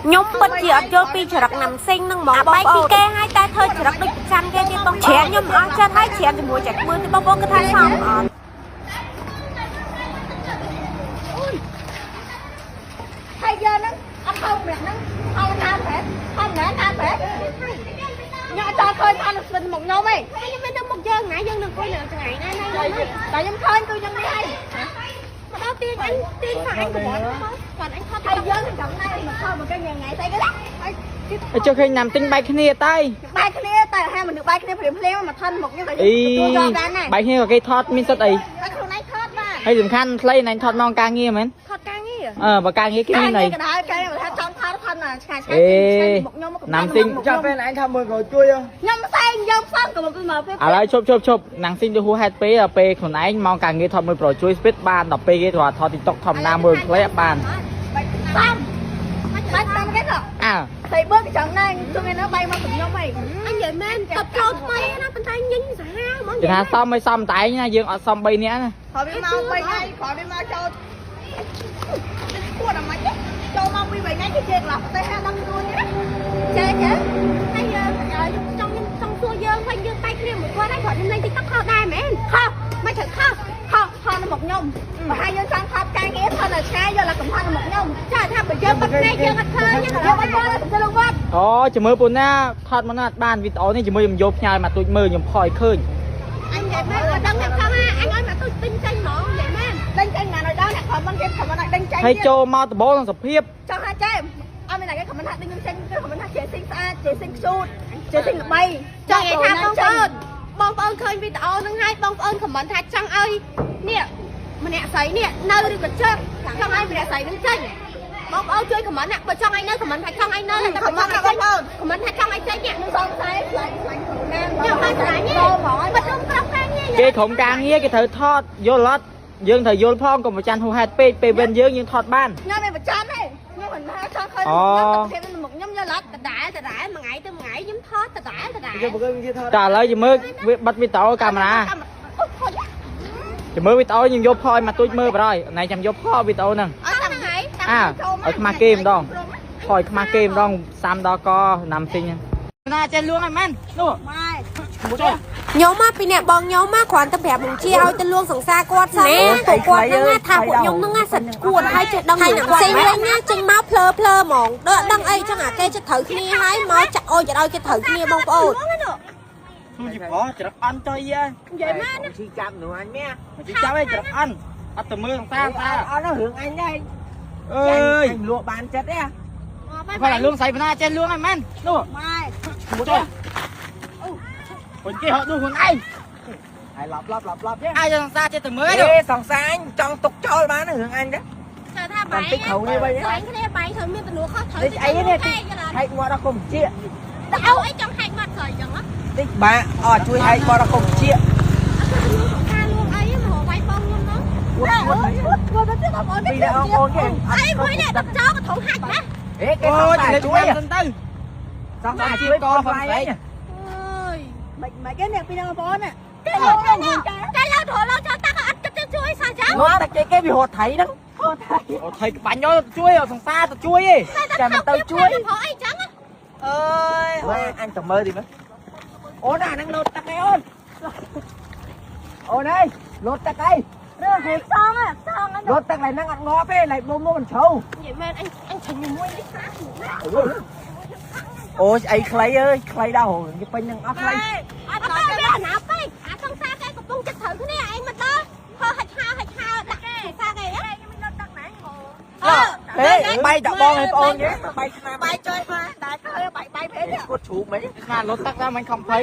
ខ្ញុំពិតជាអត់យល់ពីចរិតណាំសេងនឹងហ្មងបងប្អូនពីគេហើយតែធ្វើចរិតដូចប្រច័នគេទៀតបងច្រានខ្ញុំអស់ចិត្តហើយច្រានជាមួយចែកមើលទៅបងប្អូនគឺថាសមអត់ ហើយយើងហ្នឹងអត់ហៅម្នាក់ហ្នឹងហៅណាប្រែហៅណាណាប្រែខ្ញុំអត់ចង់ឃើញថានឹងស្វិនមុខខ្ញុំទេ ខ្ញុំមិននៅមុខយើងណាយើងនឹងអង្គុយនៅថ្ងៃណាណា តែខ្ញុំឃើញគឺខ្ញុំនេះហើយ មកដល់ទាញអញទាញសាអញកវត្តគាត់អញថត ហើយយើងនឹងចាំណែមកខំមកគេញ៉ៃញ៉ៃស្អីគេហើយ អីចុះឃើញណាំទិញបែកគ្នាតើ បែកគ្នាតែហាមនុស្សបែកគ្នាព្រាមភ្លាមមកថនមុខខ្ញុំតែ អី ទទួលយកបានណា បែកគ្នាក៏គេថតមានសិទ្ធអី ហើយខ្លួនឯងថតបាន ហើយសំខាន់ខ្លីណែថតមកការងារមែន ថតការងារ អឺបើការងារគេមានអី កណ្ដាលគេថាចង់ថតថតណាឆ្ងាយឆ្ងា អេ យមុខខ្ញុំមក ណាំស៊ីង ចាប់ពេលឯងថាមើលក៏ជួយ ខ្ញុំផ្សេងយើងផ្សំក៏មកមកពេល ឥឡូវឈប់ឈប់ឈប់ណាំងស៊ីងទៅហួសហេតុពេកដល់ពេលខ្លួនឯងមកការងារថតមួយប្រូជួយស្ពីតបានដល់ពេលគេថត TikTok ធម្មតាមួយផ្លែបាន សំបាច់តាមគេថត អើ ស្អីបើកចង់ណែជុំឯណាបាយមកខ្ញុំហី អញនិយាយមែនតបចូលថ្មីណាប៉ុន្តែញញសាហាវហ្មង គេថាសមឲ្យសមតែឯងណាយើងអត់សម3នាក់ណា ក្រោយវាមក3ថ្ងៃក្រោយវាមកចូលគួរដល់ម៉េចចូលមកពី3ថ្ងៃគេជេរកន្លះប្រទេសហាដល់ខ្លួននេះ ចេះចេះហើយយើងចង់ខ្ញុំចង់សួរយើងវិញយើងបែកគ្នាមួយគាត់ហើយគាត់ខ្ញុំលេង TikTok ខុសដែរមែន ខុសមិនត្រូវខុសខុសថតនៅមុខខ្ញុំបើហើយយើងចង់ថតការងារថតនៅឆ្ងាយយកឡើងកំថតនៅមុខខ្ញុំ ចាថាបើយើងបាត់ភ្នែកយើងអត់ឃើញ យើងអត់មើលទៅលោកវត្ត អូជំរឿពូណាថតមកណាអត់បានវីដេអូនេះជាមួយខ្ញុំយកផ្ញើមកទូចមើលខ្ញុំផយឃើញ អញនិយាយមែនក៏ដឹងតែខំអញឲ្យមកទូចទិញចេញហ្មងនិយាយមែន ដេញចេញណាឲ្យដល់អ្នកខមមិនគេខមមិនឲ្យដេញចេញ ហើយចូលមកដបលក្នុងសភាព ចង់ថាចេះអត់មានណាគេខមមិនថាដេញខ្ញុំចេញគេខមមិនថាជាស៊ីងស្អាតជាស៊ីងខ្ជូតជាស៊ីងល្បី ចង់និយាយថាបងប្អូនបងប្អូនឃើញវីដេអូហ្នឹងហើយបងប្អូនខមមិនថាចង់ឲ្យនេះម្នាក់ស្រីនេះនៅឬក៏ចេញចង់ឲ្យម្នាក់ស្រីនឹងចេញបងប្អូនជួយខមមិនណាបើចង់ឲ្យនៅខមមិនថាចង់ឲ្យនៅតែ ខមមិនបងប្អូន ខមមិនថាចង់ឲ្យចេញនេះ នឹងសង្ស័យខ្លាចខ្លាញ់ខ្លួនណា ខ្ញុំមិនស្រឡាញ់ទេ ចូលហ្មង បើខ្ញុំក្រុមការងារ គេក្រុមការងារគេត្រូវថតយល់អត់យើងត្រូវយល់ផងកុំប្រច័នហួសហេតុពេកពេលវិញយើងយើងថតបាន ខ្ញុំមិនប្រចាំទេខ្ញុំមិនថាចង់ឃើញខ្ញុំទៅភាពនៅមុខខ្ញុំយកឡាត់ ដដែលដដែលមួយថ្ងៃទៅមួយថ្ងៃខ្ញុំថតដដែលដដែល យកបើគេថត តែឥឡូវជំរឿវាបិទវីដេអូកាមេរ៉ា អូខូច ជំរឿវីដេអូខ្ញុំយកផយមកទូចមើលបណ្ដោយណៃចាំយកផវីដេអូហ្នឹង អត់ហ្នឹងហើយ អើឲ្យខ្មាស់គេម្ដងផយខ្មាស់គេម្ដងសាំដល់កណាំស៊ីងណាចេះលួងហើយមែននោះ ម៉ែ ចុះ ខ្ញុំមកពីអ្នកបងខ្ញុំមកគ្រាន់តែប្រាប់បង្ជាឲ្យទៅលួងសង្សារគាត់សិនណាពួកគាត់ហ្នឹងណាថាពួកខ្ញុំហ្នឹងណាសិតឈួតហើយចេះដឹងហើយនឹងផ្សេងលេងណាចេញមកភ្លើភ្លើហ្មងដល់ដឹងអីចឹងអាគេចិត្តត្រូវគ្នាហើយមកចាក់អុយឲ្យគេត្រូវគ្នាបងប្អូន ទូជីបច្រឹកអន់ចុយហ៎ និយាយមែន ឈឺចាប់នោះអញមែ មកជីចាប់ឯងច្រឹកអន់អត់ទៅមើលសង្សារតា អត់រឿងអញដែរ អើយ អញលក់បានចិត្តទេ គាត់តែលួងស្រីបណ្ណាចេះលួងហើយមែននោះ ម៉ែ ចុះអូគេហត់នោះខ្លួនឯង ហើយឡប់ឡប់ឡប់ឡប់ទេ អាចសង្សារចេះតែមើល អេសង្សារអញចង់ទុកចោលបានរឿងអញទេ ថាថាបាយបាយគ្នាបាយត្រូវមានទំនួលខុសត្រូវ នេះអីនេះហែកមាត់ដល់គុំជា ទៅអីចង់ហែកមាត់ស្រីចឹងហ៎ តិចបាអត់ជួយហែកមាត់ដល់គុំជា អត់ទៅលួងសង្សារលួងអីមករកវាយបងខ្ញុំហ្នឹង អូឈួតទៅទៀតបងប្អូន ពីអ្នកបងប្អូនគេ អីមួយនេះដល់ចោលកធំហាច់ណា អេគេ អូ សង្សារ យ ជួយ សិនទៅ សង្សារជួយកផងស្អី អើយ មិនមិនគេអ្នកពីអ្នកបងប្អូន គេលើកគេលើករលោចោលតាក់អត់គិតទៅជួយសោះចឹង ងត់តែគេគេវារត់ថៃហ្នឹងរត់ថៃ អូថៃក្បាញ់យកជួយសង្សារទៅជួយឯង ចាំមិនទៅជួយ ព្រោះអីចឹង អើយម៉ែអញទៅមើលទីមើលអូនអាហ្នឹងលោតទឹកអីអូនអូនអើយលោតទឹកអី រឿងហូចសងសង លោតទឹកឡើយហ្នឹងអត់ងាប់ទេឡើយបូមមកមិនជ្រៅ និយាយមែនអញអញឆេញមួយនេះស្រា អូយអីខ្លីអើយខ្លីដល់គេពេញនឹងអត់ខ្លី អត់ដល់វាណាពេកអាសង្សារគេកំពុងចិត្តត្រូវគ្នាឯងមកដល់ហោះហាច់ហៅហាច់ហៅដាក់សង្សារគេហ៎ ខ្ញុំលោតទឹកណា អឺ ហេបាយតបងឲ្យបងអូនគេបាយឆ្នាំ បាយជួយមកតែឃើញបាយបាយភេទ គាត់ជ្រូកមិន ស្មានលុតទឹកដែរមិនខំភ័យ